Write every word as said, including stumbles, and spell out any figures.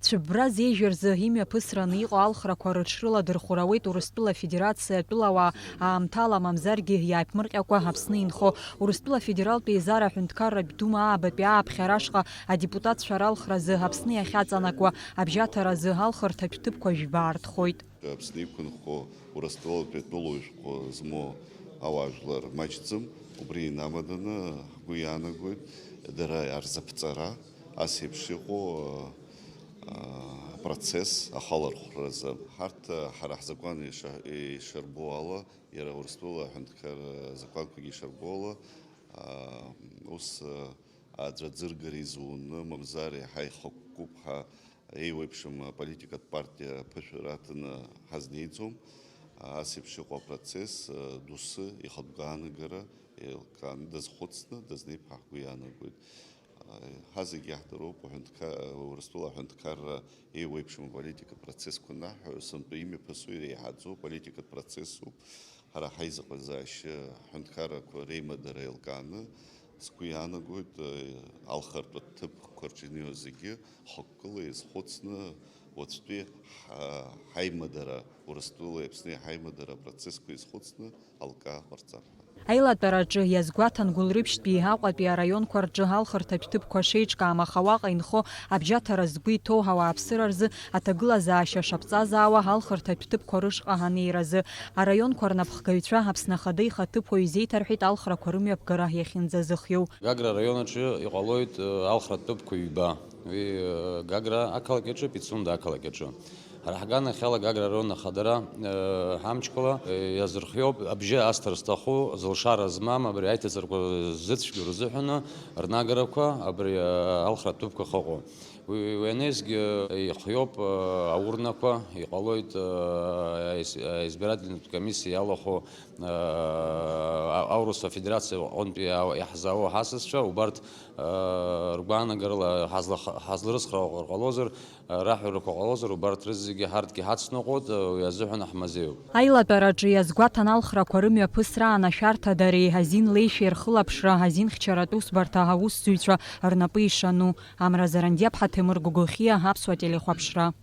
Цәыббра зеижәа рзы имҩаԥысраны иҟоу алхрақәа рыҽрыладырхәыр ауеит Урыстәыла Афедерациа атәылауаа аамҭала, мамзаргьы иааиԥмырҟьакәа Аԥсны инхо. Урыстәыла Афедералтә Еизара Аҳәынҭқарратә Дума аабатәи ааԥхьара ашҟа адепутатцәа ралхразы Аԥсны иахьаҵанакуа абжьаҭаразы алхырҭатә ҭыԥқәа жәба аартхоит. Аԥсны иқәынхо Урыстәылатәи атәылауаҩ шәҟәы змоу ауаажәлар маҷӡам, убри инамаданы ҳгәы иаанагоит дара арзаԥҵара, ас еиԥш иҟоу, а, а, процесс ахалархәразы. Ҳарҭ, а, ҳара ҳзакәан иша-, ишарбо ала, иара Урыстәыла аҳәынҭқар, а, закәанқәагьы ишарбо ала, а, ус, а, аӡәаӡыргара изуны, мамзар еиҳа ихықәкуп ҳәа еиуеиԥшым аполитикатә партиа аԥышәара аҭаны ҳазнеиӡом. Ас еиԥш иҟоу апроцесс, а, доусы ихатә гәаанагара еилкааны дазхәыцны дазнеип ҳәа ҳгәы иаанагоит. А, ҳазегьы иаҳдыруп, аҳәынҭқа-, Урыстәыла аҳәынҭқарра еиуеиԥшым аполитикатә процессқәа анаҳҳәо, сынтәа имҩаԥысуа иреиҳаӡоу аполитикатә процессуп. Ҳара ҳаизыҟазаашьа аҳәынҭқаррақәа реимадара еилкааны, сгәы иаанагоит, э, алхратәы ҭыԥқәа рҿы инеиуа зегьы хықәкыла иазхәыцны, уаҵәтәи ҳа-, ҳаимадара, Урыстәылеи Аԥсни ҳаимадара апроцессқәа иазхәыцны алкаа ҟарҵап ҳәа. Аилатәараҿы иазгәаҭан Гәылрыԥшьтәи, Аҟәатәи араионқәа рҿы алхырҭатә ҭыԥқәа шеиҿкаам, аха уаҟа инхо абжьаҭара згәы иҭоу ауааԥсыра рзы аҭагылазаашьа шаԥҵазаауа алхырҭатә ҭыԥқәа рышҟа ҳанеиразы. Араионқәа рнапхгаҩцәа Аԥсны Ахада ихаҭыԥуаҩ изеиҭарҳәеит алхрақәа рымҩаԥгара иахьынӡазыхиоу. Гагра араион аҿы иҟалоит, э, алхратә ҭыԥқәа ҩба. Уи, э, Гагра ақалақь аҿы, Пицунда ақалақь аҿы. Ҳара ҳганахьала Гагра араион ахадара, э, ҳамчқәала, э, иазырхиоуп абжьы асҭар зҭаху, зылшара змам, абри аиҭаҵарақәа зыцәгьоу рзыҳәаны рнагарақәа абри, э, алхратә ҭыԥқәа ахьыҟоу. Уи, уи анеизгьы ихиоуп, э, аурнақәа, иҟалоит, э, аис-, аизбирательнатә комиссиа иалахәу, э, а-, аурыс афедерациа аҟынтәи иа-, иаҳзаауа ҳасасцәа, убарҭ, э, ргәаанагарала ҳазлах-, ҳазларыцхраауа ҟалозар, э, раҳәарақәа ҟалозар, убарҭ рызегьы ҳарҭгьы ҳацныҟәоит, э, уи азыҳәан ҳмазеиуп. Аилатәараҿы иазгәаҭан алхрақәа рымҩаԥысра, анашәарҭа дареи азин леишәеи рхылаԥшра, азинхьчаратә усбарҭа аусзуҩцәа рнапы ишану. Амра Зарандиаԥҳа, Ҭемыр Гогохиа, Аԥсуа телехәаԥшра.